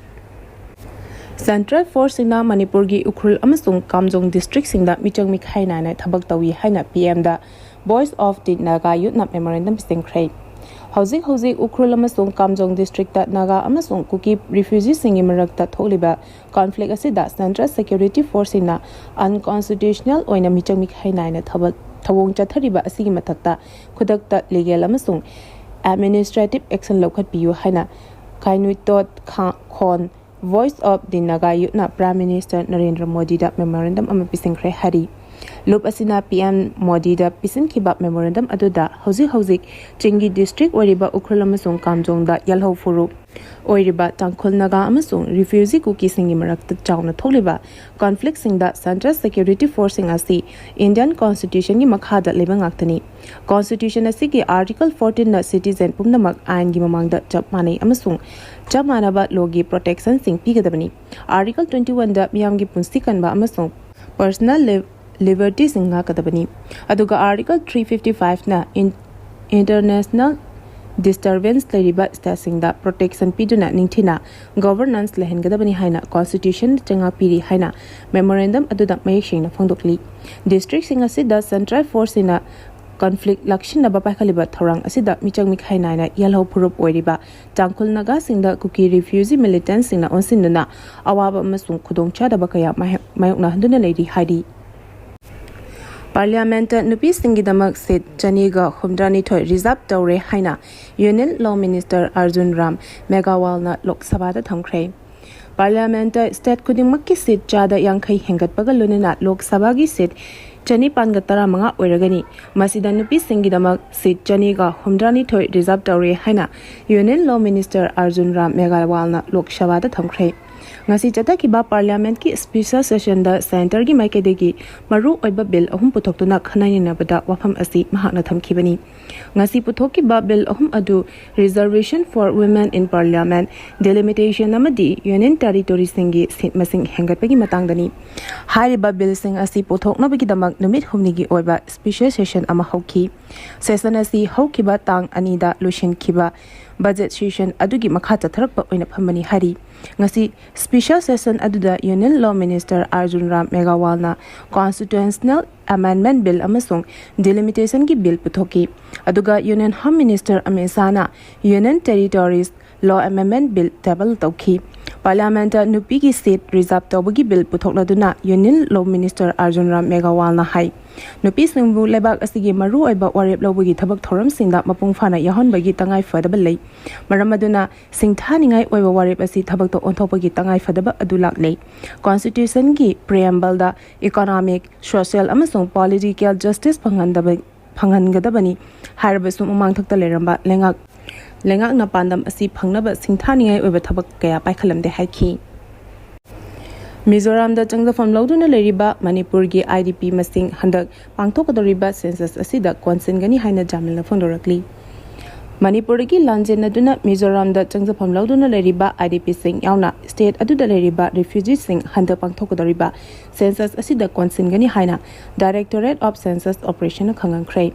Central forceꯁꯤꯡꯅ ꯃꯅꯤꯄꯨꯔꯒꯤ ꯎꯈ꯭ꯔꯨꯜ ꯑꯃꯁꯨꯡ ꯀꯥꯝꯖꯣꯡ districtꯁꯤꯡꯗ ꯃꯤꯆꯪ ꯃꯤꯈꯥꯏ ꯅꯥꯏꯅ ꯊꯕꯛ ꯇꯧꯏ ꯍꯥꯏꯅ PMꯗ Voice of the Naga Youthꯅ memorandum ꯄꯤꯁꯤꯟꯈ꯭ꯔꯦ꯫ ꯍꯧꯖꯤꯛ ꯍꯧꯖꯤꯛ ꯎꯈ꯭ꯔꯨꯜ ꯑꯃꯁꯨꯡ ꯀꯥꯝꯖꯣꯡ districtꯇ ꯅꯥꯒꯥ ꯑꯃꯁꯨꯡ ꯀꯨꯀꯤ refugeeꯁꯤꯡꯒꯤ ꯃꯔꯛꯇ ꯊꯣꯛꯂꯤꯕ conflict ꯑꯁꯤꯗ central security forceꯁꯤꯡꯅ unconstitutional ꯑꯣꯏꯅ ꯃꯤꯆꯪ ꯃꯤꯈꯥꯏ ꯅꯥꯏꯅ ꯊꯕꯛ ꯊꯧꯑꯣꯡ ꯆꯠꯊꯔꯤꯕ ꯑꯁꯤꯒꯤ ꯃꯊꯛꯇ ꯈꯨꯗꯛꯇ legal ꯑꯃꯁꯨꯡ administrative action ꯂꯧꯈꯠꯄꯤꯌꯨ ꯍꯥꯏꯅ ꯈꯥꯏꯅꯨꯏꯇꯣꯠ ꯈꯥ-, ꯈꯣꯟ Voice of the Naga Youthꯅ Prime Minister Narendra ꯃꯣꯗꯤꯗ memorandum ꯑꯃ ꯄꯤꯁꯤꯟꯈ꯭ꯔꯦ ꯍꯥꯏꯔꯤ꯫ ꯂꯨꯞ ꯑꯁꯤꯅ PM ꯃꯣꯗꯤꯗ ꯄꯤꯁꯤꯟꯈꯤꯕ memorandum ꯑꯗꯨꯗ ꯍꯧꯖꯤꯛ ꯍꯧꯖꯤꯛ ꯆꯤꯡꯒꯤ district ꯑꯣꯏꯔꯤꯕ ꯎꯈ꯭ꯔꯨꯜ ꯑꯃꯁꯨꯡ ꯀꯥꯝꯖꯣꯡꯗ ꯌꯥꯜꯍꯧ ꯐꯨꯔꯨꯞ ꯑꯣꯏꯔꯤꯕ ꯇꯥꯡꯈꯨꯜ ꯅꯥꯒꯥ ꯑꯃꯁꯨꯡ refugeeꯒꯤ ꯀꯨꯀꯤꯁꯤꯡꯒꯤ ꯃꯔꯛꯇ ꯆꯥꯎꯅ ꯊꯣꯛꯂꯤꯕ conflictꯁꯤꯡꯗ central security forceꯁꯤꯡ ꯑꯁꯤ Indian constitutionꯒꯤ ꯃꯈꯥꯗ ꯂꯩꯕ ꯉꯥꯛꯇꯅꯤ꯫ Constitution ꯑꯁꯤꯒꯤ Article fourteenꯅ citizen ꯄꯨꯝꯅꯃꯛ ꯑꯥꯏꯟꯒꯤ ꯃꯃꯥꯡꯗ ꯆꯞ ꯃꯥꯟꯅꯩ ꯑꯃꯁꯨꯡ ꯆꯞ ꯃꯥꯟꯅꯕ lawꯒꯤ protectionꯁꯤꯡ ꯄꯤꯒꯗꯕꯅꯤ꯫ Article twenty-oneꯗ ꯃꯤꯌꯥꯝꯒꯤ ꯄꯨꯟꯁꯤ ꯀꯟꯕ ꯑꯃꯁꯨꯡ personal li-, libertyꯁꯤꯡ ꯉꯥꯛꯀꯗꯕꯅꯤ꯫ ꯑꯗꯨꯒ Article three fifty fiveꯅ in-, international disturbance ꯂꯩꯔꯤꯕ stateꯁꯤꯡꯗ protection ꯄꯤꯗꯨꯅ ꯅꯤꯡꯊꯤꯅ governance ꯂꯩꯍꯟꯒꯗꯕꯅꯤ ꯍꯥꯏꯅ constitution ꯆꯩꯉꯥꯛ ꯄꯤꯔꯤ ꯍꯥꯏꯅ memorandum ꯑꯗꯨꯗ ꯃꯌꯦꯛ ꯁꯦꯡꯅ ꯐꯣꯡꯗꯣꯛꯂꯤ꯫ Districtꯁꯤꯡ ꯑꯁꯤꯗ central forceꯁꯤꯡꯅ ꯀꯟꯐ꯭ꯂꯤꯛ ꯂꯥꯛꯁꯤꯟꯅꯕ ꯄꯥꯏꯈꯠꯂꯤꯕ ꯊꯧꯔꯥꯡ ꯑꯁꯤꯗ ꯃꯤꯆꯪ ꯃꯤꯈꯥꯏ ꯅꯥꯏꯅ ꯌꯥꯜꯍꯧ ꯐꯨꯔꯨꯞ ꯑꯣꯏꯔꯤꯕ ꯇꯥꯡꯈꯨꯜ ꯅꯥꯒꯥꯁꯤꯡꯗ ꯀꯨꯀꯤ ꯔꯤꯐ꯭ꯌꯨꯖꯤ ꯃꯤꯂꯤꯇꯦꯟꯠꯁꯤꯡꯅ ꯑꯣꯟꯁꯤꯟꯗꯨꯅ ꯑꯋꯥꯕ ꯑꯃꯁꯨꯡ ꯈꯨꯗꯣꯡꯆꯥꯗꯕ ꯀꯌꯥ ꯃꯥꯌꯣꯛ-, ꯃꯥꯌꯣꯛꯅꯍꯟꯗꯨꯅ ꯂꯩꯔꯤ ꯍꯥꯏꯔꯤ꯫ ꯄꯥꯔꯂꯤꯌꯥꯃꯦꯟꯠꯇ ꯅꯨꯄꯤꯁꯤꯡꯒꯤꯗꯃꯛ ꯁꯤꯠ ꯆꯅꯤꯒ ꯍꯨꯝꯗ꯭ꯔꯥꯅꯤꯊꯣꯏ ꯔꯤꯖꯥꯔꯚ ꯇꯧꯔꯦ ꯍꯥꯏꯅ union law minister Arjun Ram ꯃꯦꯘꯋꯥꯜꯅ ꯂꯣꯛ ꯁꯚꯥꯗ ꯊꯝꯈ꯭ꯔꯦ꯫ ꯄꯥꯔꯂꯤꯌꯥꯃꯦꯟꯠꯇ ꯁ꯭ꯇꯦꯠ ꯈꯨꯗꯤꯡꯃꯛꯀꯤ ꯁꯤꯠ ꯆꯥꯗ ꯌꯥꯡꯈꯩ ꯍꯦꯟꯒꯠꯄꯒ ꯂꯣꯏꯅꯅ ꯂꯣꯛ ꯁꯚꯥꯒꯤ ꯁꯤꯠ ꯆꯅꯤꯄꯥꯟꯒ ꯇꯔꯥꯃꯉꯥ ꯑꯣꯏꯔꯒꯅꯤ꯫ ꯃꯁꯤꯗ ꯅꯨꯄꯤꯁꯤꯡꯒꯤꯗꯃꯛ ꯁꯤꯠ ꯆꯅꯤꯒ ꯍꯨꯝꯗ꯭ꯔꯥꯅꯤꯊꯣꯏ ꯔꯤꯖꯥꯔꯚ ꯇꯧꯔꯦ ꯍꯥꯏꯅ union law minister Arjun Ram ꯃꯦꯘꯋꯥꯜꯅ ꯂꯣꯛ ꯁꯚꯥꯗ ꯊꯝꯈ꯭ꯔꯦ꯫ ꯉꯁꯤ ꯆꯠꯊꯈꯤꯕ ꯄꯥꯔꯂꯤꯌꯥꯃꯦꯟꯠꯀꯤ ꯁ꯭ꯄꯦꯁꯦꯜ ꯁꯦꯁꯟꯗ ꯁꯦꯟꯇꯔꯒꯤ ꯃꯥꯏꯀꯩꯗꯒꯤ ꯃꯔꯨ ꯑꯣꯏꯕ ꯕꯤꯜ ꯑꯍꯨꯝ ꯄꯨꯊꯣꯛꯇꯨꯅ ꯈꯟꯅ ꯅꯩꯅꯕꯗ ꯋꯥꯐꯝ ꯑꯁꯤ ꯃꯍꯥꯛꯅ ꯊꯝꯈꯤꯕꯅꯤ꯫ ꯉꯁꯤ ꯄꯨꯊꯣꯛꯈꯤꯕ ꯕꯤꯜ ꯑꯍꯨꯝ ꯑꯗꯨ Reservation for Women in Parliament, Delimitation ꯑꯃꯗꯤ ꯌꯨꯅꯤꯌꯟ ꯇꯦꯔꯤꯇꯣꯔꯤꯁꯤꯡꯒꯤ ꯁꯤꯠ ꯃꯁꯤꯡ ꯍꯦꯟꯒꯠꯄꯒꯤ ꯃꯇꯥꯡꯗꯅꯤ꯫ ꯍꯥꯏꯔꯤꯕ ꯕꯤꯜꯁꯤꯡ ꯑꯁꯤ ꯄꯨꯊꯣꯛꯅꯕꯒꯤꯗꯃꯛ ꯅꯨꯃꯤꯠ ꯍꯨꯝꯅꯤꯒꯤ ꯑꯣꯏꯕ ꯁ꯭ꯄꯦꯁꯦꯜ ꯁꯦꯁꯟ ꯑꯃ ꯍꯧꯈꯤ꯫ ꯁꯦꯁꯟ ꯑꯁꯤ ꯍꯧꯈꯤꯕ ꯇꯥꯡ ꯑꯅꯤꯗ ꯂꯣꯏꯁꯤꯟꯈꯤꯕ ꯕꯖꯦꯠ ꯁꯦꯁꯟ ꯑꯗꯨꯒꯤ ꯃꯈꯥ ꯆꯠꯊꯔꯛꯄ ꯑꯣꯏꯅ ꯐꯝꯕꯅꯤ ꯍꯥꯏꯔꯤ꯫ ꯉꯁꯤ ꯁ꯭ꯄꯦꯁꯦꯜ ꯁꯦꯁꯟ ꯑꯗꯨꯗ union law minister Arjun Ram ꯃꯦꯘꯋꯥꯜꯅ ꯀꯣꯟꯁꯇꯤꯇ꯭ꯌꯨꯁꯅꯦꯜ ꯑꯦꯃꯦꯟꯗꯃꯦꯟꯠ ꯕꯤꯜ ꯑꯃꯁꯨꯡ ꯗꯤꯂꯤꯃꯤꯇꯦꯁꯟꯒꯤ ꯕꯤꯜ ꯄꯨꯊꯣꯛꯈꯤ꯫ ꯑꯗꯨꯒ ꯌꯨꯅꯤꯌꯟ ꯍꯣꯝ ꯃꯤꯅꯤꯁꯇꯔ ꯑꯃꯤꯠ ꯁꯥꯍꯅ union territories law amendment bill table ꯇꯧꯈꯤ꯫ ꯄꯥꯔꯂꯤꯌꯥꯃꯦꯟꯠꯇ ꯅꯨꯄꯤꯒꯤ ꯁꯤꯠ ꯔꯤꯖꯥꯔꯚ ꯇꯧꯕꯒꯤ ꯕꯤꯜ ꯄꯨꯊꯣꯛꯂꯗꯨꯅ union law minister Arjun Ram ꯃꯦꯘꯋꯥꯜꯅ ꯍꯥꯏ, ꯅꯨꯄꯤꯁꯤꯡꯕꯨ ꯂꯩꯕꯥꯛ ꯑꯁꯤꯒꯤ ꯃꯔꯨꯑꯣꯏꯕ ꯋꯥꯔꯦꯞ ꯂꯧꯕꯒꯤ ꯊꯕꯛ ꯊꯧꯔꯝꯁꯤꯡꯗ ꯃꯄꯨꯡ ꯐꯥꯅ ꯌꯥꯎꯍꯟꯕꯒꯤ ꯇꯉꯥꯏ ꯐꯗꯕ ꯂꯩ꯫ ꯃꯔꯝ ꯑꯗꯨꯅ ꯁꯤꯡꯊꯥꯅꯤꯡꯉꯥꯏ ꯑꯣꯏꯕ ꯋꯥꯔꯦꯞ ꯑꯁꯤ ꯊꯕꯛꯇ ꯑꯣꯟꯊꯣꯛꯄꯒꯤ ꯇꯉꯥꯏ ꯐꯗꯕ ꯑꯗꯨ ꯂꯥꯛꯂꯦ꯫ ꯀꯣꯟꯁꯇꯤꯇ꯭ꯌꯨꯁꯟꯒꯤ ꯄ꯭ꯔꯤꯑꯦꯝꯕꯜꯗ ꯏꯀꯣꯅꯣꯃꯤꯛ, ꯁꯣꯁꯤꯌꯦꯜ ꯑꯃꯁꯨꯡ ꯄꯣꯂꯤꯇꯤꯀꯦꯜ ꯖꯁꯇꯤꯁ ꯐꯪꯍꯟꯗꯕ, ꯐꯪꯍꯟꯒꯗꯕꯅꯤ ꯍꯥꯏꯔꯕꯁꯨ ꯃꯃꯥꯡꯊꯛꯇ ꯂꯩꯔꯝꯕ ꯂꯩꯉꯥꯛ, ꯂꯩꯉꯥꯛꯅ ꯄꯥꯟꯗꯝ ꯑꯁꯤ ꯐꯪꯅꯕ ꯁꯤꯡꯊꯥꯅꯤꯡꯉꯥꯏ ꯑꯣꯏꯕ ꯊꯕꯛ ꯀꯌꯥ ꯄꯥꯏꯈꯠꯂꯝꯗꯦ ꯍꯥꯏꯈꯤ꯫ ꯃꯤꯖꯣꯔꯥꯝꯗ ꯆꯪꯖꯐꯝ ꯂꯧꯗꯨꯅ ꯂꯩꯔꯤꯕ ꯃꯅꯤꯄꯨꯔꯒꯤ IDP ꯃꯁꯤꯡ ꯍꯟꯗꯛ ꯄꯥꯡꯊꯣꯛꯀꯗꯧꯔꯤꯕ ꯁꯦꯟꯁꯁ ꯑꯁꯤꯗ ꯀꯣꯟꯁꯤꯟꯒꯅꯤ ꯍꯥꯏꯅ ꯖꯥꯃꯤꯜꯅ ꯐꯣꯡꯗꯣꯔꯛꯂꯤ꯫ ꯃꯅꯤꯄꯨꯔꯗꯒꯤ ꯂꯥꯟꯖꯦꯟꯅꯗꯨꯅ ꯃꯤꯖꯣꯔꯥꯝꯗ ꯆꯪꯖꯐꯝ ꯂꯧꯗꯨꯅ ꯂꯩꯔꯤꯕ IDPꯁꯤꯡ ꯌꯥꯎꯅ ꯁ꯭ꯇꯦꯠ ꯑꯗꯨꯗ ꯂꯩꯔꯤꯕ ꯔꯤꯐ꯭ꯌꯨꯖꯤꯁꯤꯡ ꯍꯟꯗꯛ ꯄꯥꯡꯊꯣꯛꯀꯗꯧꯔꯤꯕ ꯁꯦꯟꯁꯁ ꯑꯁꯤꯗ ꯀꯣꯟꯁꯤꯟꯒꯅꯤ ꯍꯥꯏꯅ Directorate of Census Operationꯅ ꯈꯪꯍꯟꯈ꯭ꯔꯦ꯫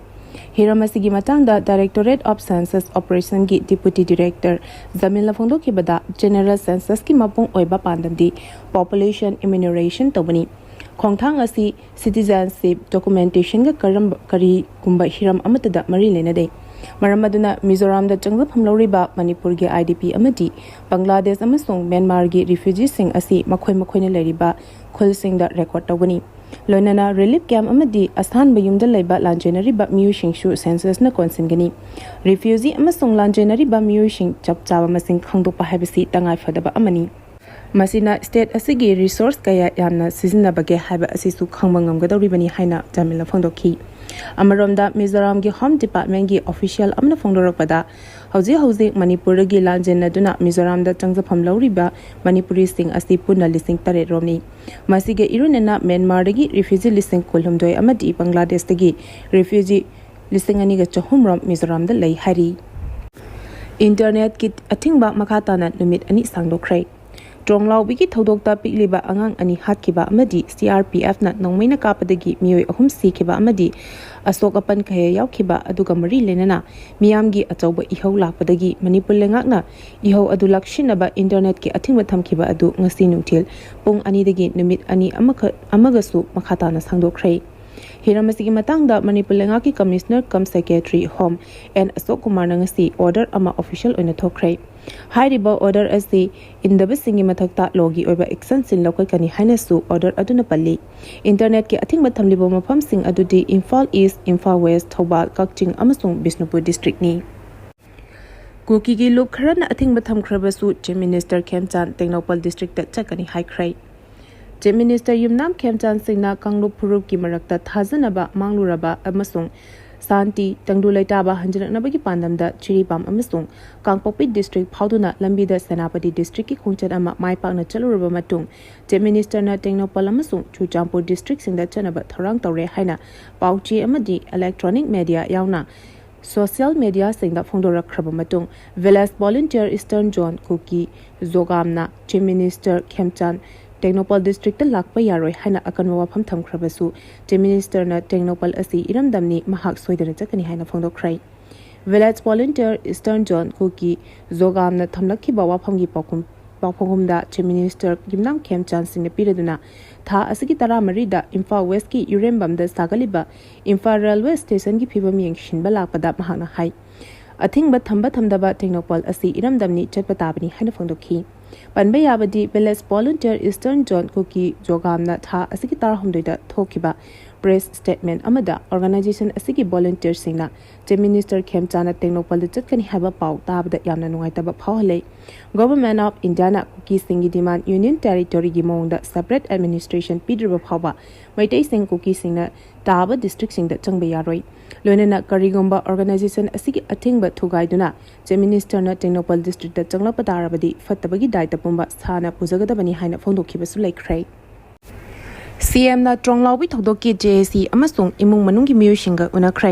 ꯍꯤꯔꯝ ꯑꯁꯤꯒꯤ ꯃꯇꯥꯡꯗ Directorate of Census Operationꯒꯤ Deputy Director ꯖꯃꯤꯜꯅ ꯐꯣꯡꯗꯣꯛꯈꯤꯕꯗ, ꯖꯦꯅꯔꯦꯜ ꯁꯦꯟꯁꯁꯀꯤ ꯃꯄꯨꯡ ꯑꯣꯏꯕ ꯄꯥꯟꯗꯝꯗꯤ population enumeration ꯇꯧꯕꯅꯤ꯫ ꯈꯣꯡꯊꯥꯡ ꯑꯁꯤ ꯁꯤꯇꯤꯖꯦꯟꯁꯤꯞ ꯗꯣꯀꯨꯃꯦꯟꯇꯦꯁꯟꯒ ꯀꯔꯝꯕ ꯀꯔꯤꯒꯨꯝꯕ ꯍꯤꯔꯝ ꯑꯃꯠꯇꯗ ꯃꯔꯤ ꯂꯩꯅꯗꯦ꯫ ꯃꯔꯝ ꯑꯗꯨꯅ ꯃꯤꯖꯣꯔꯥꯝꯗ ꯆꯪꯖꯐꯝ ꯂꯧꯔꯤꯕ ꯃꯅꯤꯄꯨꯔꯒꯤ IDP ꯑꯃꯗꯤ ꯕꯪꯒ꯭ꯂꯥꯗꯦꯁ ꯑꯃꯁꯨꯡ ꯃ꯭ꯌꯥꯟꯃꯥꯔꯒꯤ ꯔꯤꯐ꯭ꯌꯨꯖꯤꯁꯤꯡ ꯑꯁꯤ ꯃꯈꯣꯏ ꯃꯈꯣꯏꯅ ꯂꯩꯔꯤꯕ ꯈꯨꯜꯁꯤꯡꯗ ꯔꯦꯀꯣꯔꯗ ꯇꯧꯒꯅꯤ꯫ ꯂꯣꯏꯅꯅ ꯔꯤꯂꯤꯐ ꯀꯦꯝꯞ ꯑꯃꯗꯤ ꯑꯁꯥꯟꯕ ꯌꯨꯝꯗ ꯂꯩꯕ ꯂꯥꯟꯖꯦꯟꯅꯔꯤꯕ ꯃꯤꯑꯣꯏꯁꯤꯡꯁꯨ ꯁꯦꯟꯁꯁꯅ ꯀꯣꯟꯁꯤꯟꯒꯅꯤ꯫ ꯔꯤꯐ꯭ꯌꯨꯖꯤ ꯑꯃꯁꯨꯡ ꯂꯥꯟꯖꯦꯟꯅꯔꯤꯕ ꯃꯤꯑꯣꯏꯁꯤꯡ ꯆꯞ ꯆꯥꯕ ꯃꯁꯤꯡ ꯈꯪꯗꯣꯛꯄ ꯍꯥꯏꯕꯁꯤ ꯇꯉꯥꯏ ꯐꯗꯕ ꯑꯃꯅꯤ꯫ ꯃꯁꯤꯅ ꯁ꯭ꯇꯦꯠ ꯑꯁꯤꯒꯤ ꯔꯤꯁꯣꯔꯁ ꯀꯌꯥ ꯌꯥꯝꯅ ꯁꯤꯖꯤꯟꯅꯕꯒꯦ ꯍꯥꯏꯕ ꯑꯁꯤꯁꯨ ꯈꯪꯕ ꯉꯝꯒꯗꯧꯔꯤꯕꯅꯤ ꯍꯥꯏꯅ ꯖꯥꯃꯤꯜꯅ ꯐꯣꯡꯗꯣꯛꯈꯤ꯫ ꯑꯃꯔꯣꯝꯗ ꯃꯤꯖꯣꯔꯥꯝꯒꯤ ꯍꯣꯝ ꯗꯤꯄꯥꯔꯠꯃꯦꯟꯒꯤ ꯑꯣꯐꯤꯁꯤꯌꯦꯜ ꯑꯃꯅ ꯐꯣꯡꯗꯣꯔꯛꯄꯗ, ꯍꯧꯖꯤꯛ ꯍꯧꯖꯤꯛ ꯃꯅꯤꯄꯨꯔꯗꯒꯤ ꯂꯥꯟꯖꯦꯟꯅꯗꯨꯅ ꯃꯤꯖꯣꯔꯥꯝꯗ ꯆꯪꯖꯐꯝ ꯂꯧꯔꯤꯕ ꯃꯅꯤꯄꯨꯔꯤꯁꯤꯡ ꯑꯁꯤ ꯄꯨꯟꯅ ꯂꯤꯁꯤꯡ ꯇꯔꯦꯠ ꯔꯣꯝꯅꯤ꯫ ꯃꯁꯤꯒ ꯏꯔꯨꯅꯅ ꯃ꯭ꯌꯥꯟꯃꯥꯔꯗꯒꯤ ꯔꯤꯐ꯭ꯌꯨꯖꯤ ꯂꯤꯁꯤꯡ ꯀꯨꯟꯍꯨꯝꯗꯣꯏ ꯑꯃꯗꯤ ꯕꯪꯒ꯭ꯂꯥꯗꯦꯁꯇꯒꯤ ꯔꯤꯐ꯭ꯌꯨꯖꯤ ꯂꯤꯁꯤꯡ ꯑꯅꯤꯒ ꯆꯍꯨꯝ ꯔꯣꯝ ꯃꯤꯖꯣꯔꯥꯝꯗ ꯂꯩ ꯍꯥꯏꯔꯤ꯫ ꯏꯟꯇꯔꯅꯦꯠꯀꯤ ꯑꯊꯤꯡꯕ ꯃꯈꯥ ꯇꯥꯅ ꯅꯨꯃꯤꯠ ꯑꯅꯤ ꯁꯥꯡꯗꯣꯛꯈ꯭ꯔꯦ꯫ ꯇ꯭ꯔꯣꯡꯂꯥꯎꯕꯤꯒꯤ ꯊꯧꯗꯣꯛꯇ ꯄꯤꯛꯂꯤꯕ ꯑꯉꯥꯡ ꯑꯅꯤ ꯍꯥꯠꯈꯤꯕ ꯑꯃꯗꯤ CRPFꯅ ꯅꯣꯡꯃꯩꯅ ꯀꯥꯞꯄꯗꯒꯤ ꯃꯤꯑꯣꯏ ꯑꯍꯨꯝ ꯁꯤꯈꯤꯕ ꯑꯃꯗꯤ ꯑꯁꯣꯛ ꯑꯄꯟ ꯀꯌꯥ ꯌꯥꯎꯈꯤꯕ ꯑꯗꯨꯒ ꯃꯔꯤ ꯂꯩꯅꯅ ꯃꯤꯌꯥꯝꯒꯤ ꯑꯆꯧꯕ ꯏꯍꯧ ꯂꯥꯛꯄꯗꯒꯤ ꯃꯅꯤꯄꯨꯔ ꯂꯩꯉꯥꯛꯅ ꯏꯍꯧ ꯑꯗꯨ ꯂꯥꯛꯁꯤꯟꯅꯕ ꯏꯟꯇꯔꯅꯦꯠꯀꯤ ꯑꯊꯤꯡꯕ ꯊꯝꯈꯤꯕ ꯑꯗꯨ ꯉꯁꯤ ꯅꯨꯡꯊꯤꯜ ꯄꯨꯡ ꯑꯅꯤꯗꯒꯤ ꯅꯨꯃꯤꯠ ꯑꯅꯤ ꯑꯃꯈꯛ ꯑꯃꯒꯁꯨ ꯃꯈꯥ ꯇꯥꯅ ꯁꯥꯡꯗꯣꯛꯈ꯭ꯔꯦ꯫ ꯍꯤꯔꯝ ꯑꯁꯤꯒꯤ ꯃꯇꯥꯡꯗ ꯃꯅꯤꯄꯨꯔ ꯂꯩꯉꯥꯛꯀꯤ commissioner cum secretary home N Ashok ꯀꯨꯃꯥꯔꯅ ꯉꯁꯤ ꯑꯣꯔꯗꯔ ꯑꯃ ꯑꯣꯐꯤꯁꯤꯌꯦꯜ ꯑꯣꯏꯅ ꯊꯣꯛꯈ꯭ꯔꯦ꯫ ꯍꯥꯏꯔꯤꯕ ꯑꯣꯔꯗꯔ ꯑꯁꯤ ꯏꯟꯗꯕꯁꯤꯡꯒꯤ ꯃꯊꯛꯇ ꯂꯣꯒꯤ ꯑꯣꯏꯕ ꯑꯦꯛꯁꯟꯁꯤꯡ ꯂꯧꯈꯠꯀꯅꯤ ꯍꯥꯏꯅꯁꯨ ꯑꯣꯔꯗꯔ ꯑꯗꯨꯅ ꯄꯜꯂꯤ꯫ ꯏꯟꯇꯔꯅꯦꯠꯀꯤ ꯑꯊꯤꯡꯕ ꯊꯝꯂꯤꯕ ꯃꯐꯝꯁꯤꯡ ꯑꯗꯨꯗꯤ ꯏꯝꯐꯥꯜ ꯏꯁ, ꯏꯝꯐꯥꯜ ꯋꯦꯁ, ꯊꯧꯕꯥꯜ, ꯀꯛꯆꯤꯡ ꯑꯃꯁꯨꯡ ꯕꯤꯁꯅꯨꯄꯨꯔ ꯗꯤꯁꯇ꯭ꯔꯤꯛꯅꯤ꯫ ꯀꯨꯀꯤꯒꯤ ꯂꯨꯞ ꯈꯔꯅ ꯑꯊꯤꯡꯕ ꯊꯝꯈ꯭ꯔꯕꯁꯨ ꯆꯤꯐ ꯃꯤꯅꯤꯁꯇꯔ ꯈꯦꯝꯆꯥꯟ ꯇꯦꯡꯅꯧꯄꯜ ꯗꯤꯁꯇ꯭ꯔꯤꯛꯇ ꯆꯠꯀꯅꯤ ꯍꯥꯏꯈ꯭ꯔꯦ꯫ ꯆꯤꯐ ꯃꯤꯅꯤꯁꯇꯔ ꯌꯨꯝꯅꯥꯝ ꯈꯦꯝꯆꯥꯟ ꯁꯤꯡꯅ ꯀꯥꯡꯂꯨꯞ ꯐꯨꯔꯨꯞꯀꯤ ꯃꯔꯛꯇ ꯊꯥꯖꯅꯕ ꯃꯥꯡꯂꯨꯔꯕ ꯑꯃꯁꯨꯡ ꯁꯥꯟꯇꯤ, ꯇꯪꯗꯨ ꯂꯩꯇꯥꯕ ꯍꯟꯖꯤꯜꯂꯛꯅꯕꯒꯤ ꯄꯥꯟꯗꯝꯗ ꯖꯤꯔꯤꯕꯥꯝ ꯑꯃꯁꯨꯡ ꯀꯥꯡꯄꯣꯛꯄꯤ ꯗꯤꯁꯇ꯭ꯔꯤꯛ ꯐꯥꯎꯗꯨꯅ ꯂꯝꯕꯤꯗ ꯁꯦꯅꯥꯄꯇꯤ ꯗꯤꯁꯇ꯭ꯔꯤꯛꯀꯤ ꯈꯣꯡꯆꯠ ꯑꯃ ꯃꯥꯏ ꯄꯥꯛꯅ ꯆꯠꯂꯨꯔꯕ ꯃꯇꯨꯡ, ꯆꯤꯐ ꯃꯤꯅꯤꯁꯇꯔꯅ ꯇꯦꯡꯅꯧꯄꯜ ꯑꯃꯁꯨꯡ ꯆꯨꯔꯆꯥꯟꯄꯨꯔ ꯗꯤꯁꯇ꯭ꯔꯤꯛꯁꯤꯡꯗ ꯆꯠꯅꯕ ꯊꯧꯔꯥꯡ ꯇꯧꯔꯦ ꯍꯥꯏꯅ ꯄꯥꯎ ꯆꯦ ꯑꯃꯗꯤ ꯏꯂꯦꯛꯇ꯭ꯔꯣꯅꯤꯛ ꯃꯦꯗꯤꯌꯥ ꯌꯥꯎꯅ ꯁꯣꯁꯤꯌꯦꯜ ꯃꯦꯗꯤꯌꯥꯁꯤꯡꯗ ꯐꯣꯡꯗꯣꯔꯛꯈ꯭ꯔꯕ ꯃꯇꯨꯡ, ꯚꯤꯂꯦꯖ ꯚꯣꯂꯨꯟꯇꯤꯌꯔ ꯏꯁꯇꯔꯟ ꯖꯣꯟ ꯀꯨꯀꯤ ꯖꯣꯒꯥꯝꯅ ꯆꯤꯐ ꯃꯤꯅꯤꯁꯇꯔ ꯈꯦꯝꯆꯥꯟ ꯇꯦꯡꯅꯧꯄꯜ ꯗꯤꯁꯇ꯭ꯔꯤꯛꯇ ꯂꯥꯛꯄ ꯌꯥꯔꯣꯏ ꯍꯥꯏꯅ ꯑꯀꯟꯕ ꯋꯥꯐꯝ ꯊꯝꯈ꯭ꯔꯕꯁꯨ, ꯆꯤꯐ ꯃꯤꯅꯤꯁꯇꯔꯅ ꯇꯦꯡꯅꯧꯄꯜ ꯑꯁꯤ ꯏꯔꯝꯗꯝꯅꯤ, ꯃꯍꯥꯛ ꯁꯣꯏꯗꯅ ꯆꯠꯀꯅꯤ ꯍꯥꯏꯅ ꯐꯣꯡꯗꯣꯛꯈ꯭ꯔꯦ꯫ ꯚꯤꯂꯦꯖ ꯚꯣꯂꯨꯟꯇꯤꯌꯔ ꯏꯁꯇꯔꯟ ꯖꯣꯟ ꯀꯨꯀꯤ ꯖꯣꯒꯥꯝꯅ ꯊꯝꯂꯛꯈꯤꯕ ꯋꯥꯐꯝꯒꯤ ꯄꯥꯎꯈꯨꯝ ꯄꯥꯎꯈꯨꯝꯗ ꯆꯤꯐ ꯃꯤꯅꯤꯁꯇꯔ ꯌꯨꯝꯅꯥꯝ ꯈꯦꯝꯆꯥꯟ ꯁꯤꯡꯅ ꯄꯤꯔꯗꯨꯅ, ꯊꯥ ꯑꯁꯤꯒꯤ ꯇꯔꯥꯃꯔꯤꯗ ꯏꯝꯐꯥꯜ ꯋꯦꯁꯀꯤ ꯌꯨꯔꯦꯝꯕꯝꯗ ꯁꯥꯒꯠꯂꯤꯕ ꯏꯝꯐꯥꯜ ꯔꯦꯜꯋꯦ ꯁ꯭ꯇꯦꯁꯟꯒꯤ ꯐꯤꯕꯝ ꯌꯦꯡꯁꯤꯟꯕ ꯂꯥꯛꯄꯗ ꯃꯍꯥꯛꯅ ꯍꯥꯏ, ꯑꯊꯤꯡꯕ ꯊꯝꯕ ꯊꯝꯗꯕ ꯇꯦꯡꯅꯧꯄꯜ ꯑꯁꯤ ꯏꯔꯝꯗꯝꯅꯤ, ꯆꯠꯄ ꯇꯥꯕꯅꯤ ꯍꯥꯏꯅ ꯐꯣꯡꯗꯣꯛꯈꯤ꯫ ꯄꯟꯕ ꯌꯥꯕꯗꯤ, Village Volunteer Eastern Zone ꯀꯨꯀꯤ ꯖꯣꯒꯥꯝꯅ ꯊꯥ ꯑꯁꯤꯒꯤ ꯇꯔꯥꯍꯨꯝꯗꯣꯏꯗ ꯊꯣꯛꯈꯤꯕ ꯄ꯭ꯔꯦꯁ ꯁ꯭ꯇꯦꯠꯃꯦꯟ ꯑꯃꯗ ꯑꯣꯔꯒꯅꯥꯏꯖꯦꯁꯟ ꯑꯁꯤꯒꯤ ꯚꯣꯂꯨꯟꯇꯤꯌꯔꯁꯤꯡꯅ ꯆꯤꯐ ꯃꯤꯅꯤꯁꯇꯔ ꯈꯦꯝꯆꯥꯟꯅ ꯇꯦꯡꯅꯧꯄꯜꯗ ꯆꯠꯀꯅꯤ ꯍꯥꯏꯕ ꯄꯥꯎ ꯇꯥꯕꯗ ꯌꯥꯝꯅ ꯅꯨꯡꯉꯥꯏꯇꯕ ꯐꯥꯎꯍꯜꯂꯦ꯫ Government of Indiaꯅ ꯀꯨꯀꯤꯁꯤꯡꯒꯤ ꯗꯤꯃꯥꯟ ꯌꯨꯅꯤꯌꯟ ꯇꯦꯔꯤꯇꯣꯔꯤꯒꯤ ꯃꯑꯣꯡꯗ ꯁꯦꯄꯔꯦꯠ ꯑꯦꯗꯃꯤꯅꯤꯁꯇ꯭ꯔꯦꯁꯟ ꯄꯤꯗ꯭ꯔꯤꯕ ꯐꯥꯎꯕ ꯃꯩꯇꯩꯁꯤꯡ ꯀꯨꯀꯤꯁꯤꯡꯅ ꯇꯥꯕ ꯗꯤꯁꯇ꯭ꯔꯤꯛꯁꯤꯡꯗ ꯆꯪꯕ ꯌꯥꯔꯣꯏ꯫ ꯂꯣꯏꯅꯅ ꯀꯔꯤꯒꯨꯝꯕ ꯑꯣꯔꯒꯅꯥꯏꯖꯦꯁꯟ ꯑꯁꯤꯒꯤ ꯑꯊꯤꯡꯕ ꯊꯨꯒꯥꯏꯗꯨꯅ ꯆꯤꯐ ꯃꯤꯅꯤꯁꯇꯔꯅ ꯇꯦꯡꯅꯧꯄꯜ ꯗꯤꯁꯇ꯭ꯔꯤꯛꯇ ꯆꯪꯂꯛꯄ ꯇꯥꯔꯕꯗꯤ ꯐꯠꯇꯕꯒꯤ ꯗꯥꯏꯇ ꯄꯨꯝꯕ ꯁꯥꯅ ꯄꯨꯖꯒꯗꯕꯅꯤ ꯍꯥꯏꯅ ꯐꯣꯡꯗꯣꯛꯈꯤꯕꯁꯨ ꯂꯩꯈ꯭ꯔꯦ꯫ ꯁꯤ ꯑꯦꯝꯅ ꯇ꯭ꯔꯣꯡꯂꯥꯎꯕꯤ ꯊꯧꯗꯣꯛꯀꯤ ꯖꯦ ꯑꯦ ꯁꯤ ꯑꯃꯁꯨꯡ ꯏꯃꯨꯡ ꯃꯅꯨꯡꯒꯤ ꯃꯤꯑꯣꯏꯁꯤꯡꯒ ꯎꯅꯈ꯭ꯔꯦ꯫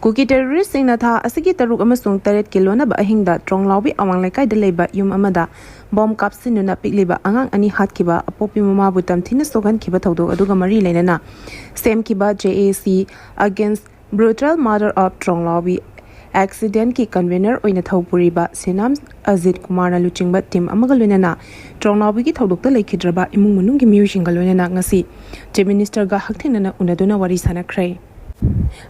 ꯀꯨꯀꯤ ꯇꯦꯔꯣꯔꯤꯁꯁꯤꯡꯅ ꯊꯥ ꯑꯁꯤꯒꯤ ꯇꯔꯨꯛ ꯑꯃꯁꯨꯡ ꯇꯔꯦꯠꯀꯤ ꯂꯣꯟꯅꯕ ꯑꯍꯤꯡꯗ ꯇ꯭ꯔꯣꯡꯂꯥꯎꯕꯤ ꯑꯋꯥꯡ ꯂꯩꯀꯥꯏꯗ ꯂꯩꯕ ꯌꯨꯝ ꯑꯃꯗ ꯕꯣꯝ ꯀꯥꯞꯁꯤꯟꯗꯨꯅ ꯄꯤꯛꯂꯤꯕ ꯑꯉꯥꯡ ꯑꯅꯤ ꯍꯥꯠꯈꯤꯕ ꯑꯄꯣꯛꯄꯤ ꯃꯃꯥꯕꯨ ꯇꯝꯊꯤꯅ ꯁꯣꯛꯍꯟꯈꯤꯕ ꯊꯧꯗꯣꯛ ꯑꯗꯨꯒ ꯃꯔꯤ ꯂꯩꯅꯅ ꯁꯦꯝꯈꯤꯕ J A C Against Brutal Murder of Tronglaobi ꯑꯦꯛꯁꯤꯗꯦꯟꯠꯀꯤ ꯀꯟꯚꯦꯅꯔ ꯑꯣꯏꯅ ꯊꯧ ꯄꯨꯔꯤꯕ ꯁꯤꯅꯥꯝ ꯑꯖꯤꯠ ꯀꯨꯃꯥꯔꯅ ꯂꯨꯆꯤꯡꯕ ꯇꯤꯝ ꯑꯃꯒ ꯂꯣꯏꯅꯅ ꯇ꯭ꯔꯣꯡꯂꯥꯎꯕꯤꯒꯤ ꯊꯧꯗꯣꯛꯇ ꯂꯩꯈꯤꯗ꯭ꯔꯕ ꯏꯃꯨꯡ ꯃꯅꯨꯡꯒꯤ ꯃꯤꯑꯣꯏꯁꯤꯡꯒ ꯂꯣꯏꯅꯅ ꯉꯁꯤ ꯆꯤꯐ ꯃꯤꯅꯤꯁꯇꯔꯒ ꯍꯛꯊꯦꯡꯅꯅ ꯎꯅꯗꯨꯅ ꯋꯥꯔꯤ ꯁꯥꯟꯅꯈ꯭ꯔꯦ꯫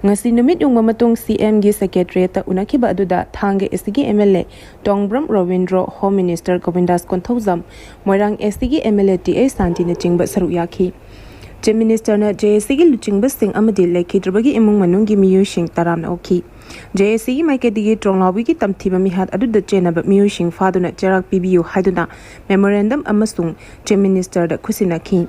ꯉꯁꯤ ꯅꯨꯃꯤꯠ ꯌꯨꯡꯕ ꯃꯇꯨꯡ ꯁꯤ ꯑꯦꯝꯒꯤ ꯁꯦꯀ꯭ꯔꯦꯇꯔꯤꯌꯦꯠꯇ ꯎꯅꯈꯤꯕ ꯑꯗꯨꯗ ꯊꯥꯡꯒ ꯑꯦꯁ ꯁꯤꯒꯤ M L A Tongbram Robindro, home minister Govindas Konthoujam, Moirang S ꯁꯤꯒꯤ M L A T H ꯁꯥꯟꯇꯤꯅꯆꯤꯡꯕ ꯁꯔꯨꯛ ꯌꯥꯈꯤ꯫ ꯆꯤꯐ ꯃꯤꯅꯤꯁꯇꯔꯅ ꯖꯦ ꯑꯦ ꯁꯤꯒꯤ ꯂꯨꯆꯤꯡꯕꯁꯤꯡ ꯑꯃꯗꯤ ꯂꯩꯈꯤꯗ꯭ꯔꯕꯒꯤ ꯏꯃꯨꯡ ꯃꯅꯨꯡꯒꯤ ꯃꯤꯑꯣꯏꯁꯤꯡ ꯇꯔꯥꯝꯅ ꯑꯣꯛꯈꯤ꯫ ꯖꯦ ꯑꯦ ꯁꯤꯒꯤ ꯃꯥꯏꯀꯩꯗꯒꯤ ꯇ꯭ꯔꯣꯡꯂꯥꯎꯕꯤꯒꯤ ꯇꯝꯊꯤꯕ ꯃꯤꯍꯥꯠ ꯑꯗꯨꯗ ꯆꯦꯟꯅꯕ ꯃꯤꯑꯣꯏꯁꯤꯡ ꯐꯥꯗꯨꯅ ꯆꯩꯔꯥꯛ ꯄꯤꯕꯤꯌꯨ ꯍꯥꯏꯗꯨꯅ ꯃꯦꯃꯣꯔꯦꯟꯗꯝ ꯑꯃꯁꯨꯡ ꯆꯤꯐ ꯃꯤꯅꯤꯁꯇꯔꯗ ꯈꯨꯠꯁꯤꯟꯅꯈꯤ꯫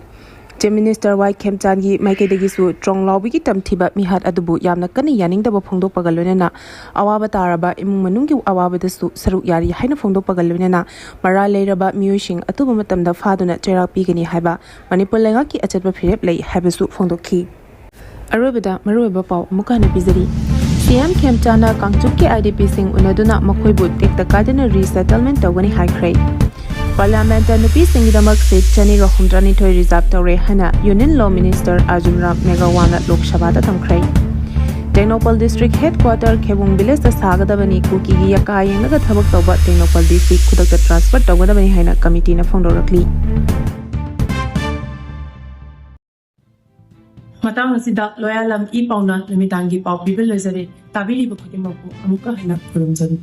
ꯆꯤꯐ ꯃꯤꯅꯤꯁꯇꯔ ꯋꯥꯏ ꯈꯦꯝꯆꯥꯟꯒꯤ ꯃꯥꯏꯀꯩꯗꯒꯤꯁꯨ ꯇ꯭ꯔꯣꯡꯂꯥꯎꯕꯤꯒꯤ ꯇꯝꯊꯤꯕ ꯃꯤꯍꯥꯠ ꯑꯗꯨꯕꯨ ꯌꯥꯝꯅ ꯀꯟꯅ ꯌꯥꯅꯤꯡꯗꯕ ꯐꯣꯡꯗꯣꯛꯄꯒ ꯂꯣꯏꯅꯅ ꯑꯋꯥꯕ ꯇꯥꯔꯕ ꯏꯃꯨꯡ ꯃꯅꯨꯡꯒꯤ ꯑꯋꯥꯕꯗꯁꯨ ꯁꯔꯨꯛ ꯌꯥꯔꯤ ꯍꯥꯏꯅ ꯐꯣꯡꯗꯣꯛꯄꯒ ꯂꯣꯏꯅꯅ ꯃꯔꯥꯜ ꯂꯩꯔꯕ ꯃꯤꯑꯣꯏꯁꯤꯡ ꯑꯊꯨꯕ ꯃꯇꯝꯗ ꯐꯥꯗꯨꯅ ꯆꯩꯔꯥꯛ ꯄꯤꯒꯅꯤ ꯍꯥꯏꯕ ꯃꯅꯤꯄꯨꯔ ꯂꯩꯉꯥꯛꯀꯤ ꯑꯆꯦꯠꯄ ꯐꯤꯔꯦꯞ ꯂꯩ ꯍꯥꯏꯕꯁꯨ ꯐꯣꯡꯗꯣꯛꯈꯤ꯫ ꯑꯔꯣꯏꯕꯗ ꯃꯔꯨꯑꯣꯏꯕ ꯄꯥꯎ ꯑꯃꯨꯛꯀ ꯍꯟꯅ ꯄꯤꯖꯔꯤ꯫ ꯁꯤ ꯑꯦꯝ ꯈꯦꯝꯆꯥꯟꯅ ꯀꯥꯡꯆꯨꯞꯀꯤ ꯑꯥꯏ ꯗꯤ ꯄꯤꯁꯤꯡ ꯎꯅꯗꯨꯅ ꯃꯈꯣꯏꯕꯨ ꯇꯦꯛꯇ ꯀꯥꯏꯗꯅ ꯔꯤꯁꯦꯇꯜꯃꯦꯟ ꯇꯧꯒꯅꯤ ꯍꯥꯏꯈ꯭ꯔꯦ꯫ ꯄꯥꯔꯂꯤꯌꯥꯃꯦꯟꯠꯇ ꯅꯨꯄꯤꯁꯤꯡꯒꯤꯗꯃꯛ ꯁꯤꯠ ꯆꯅꯤꯒ ꯍꯨꯝꯗ꯭ꯔꯥꯅꯤꯊꯣꯏ ꯔꯤꯖꯥꯔꯚ ꯇꯧꯔꯦ ꯍꯥꯏꯅ union law minister Arjun Ram ꯃꯦꯘꯋꯥꯜꯅ ꯂꯣꯛ ꯁꯚꯥꯗ ꯊꯝꯈ꯭ꯔꯦ꯫ Tengnoupal district head quarter Khebung ꯚꯤꯂꯦꯖꯇ ꯁꯥꯒꯗꯕꯅꯤ꯫ ꯀꯨꯀꯤꯒꯤ ꯌꯥꯀꯥ ꯌꯦꯡꯂꯒ ꯊꯕꯛ ꯇꯧꯕ ꯇꯦꯡꯅꯧꯄꯜ ꯗꯤ ꯁꯤ ꯈꯨꯗꯛꯇ ꯇ꯭ꯔꯥꯟꯁꯐꯔ ꯇꯧꯒꯗꯕꯅꯤ ꯍꯥꯏꯅ ꯀꯃꯤꯇꯤꯅ ꯐꯣꯡꯗꯣꯔꯛꯂꯤ꯫ ꯃꯇꯥꯡ ꯑꯁꯤꯗ ꯂꯣꯌꯥꯂꯝ ꯏ ꯄꯥꯎꯅ ꯅꯨꯃꯤꯗꯥꯡꯒꯤ ꯄꯥꯎ ꯄꯤꯕ ꯂꯣꯏꯖꯔꯦ꯫ ꯇꯥꯕꯤꯔꯤꯕ ꯈꯨꯗꯤꯡꯃꯛꯄꯨ ꯑꯃꯨꯛꯀ ꯍꯟꯅ ꯈꯨꯔꯨꯝꯖꯔꯤ꯫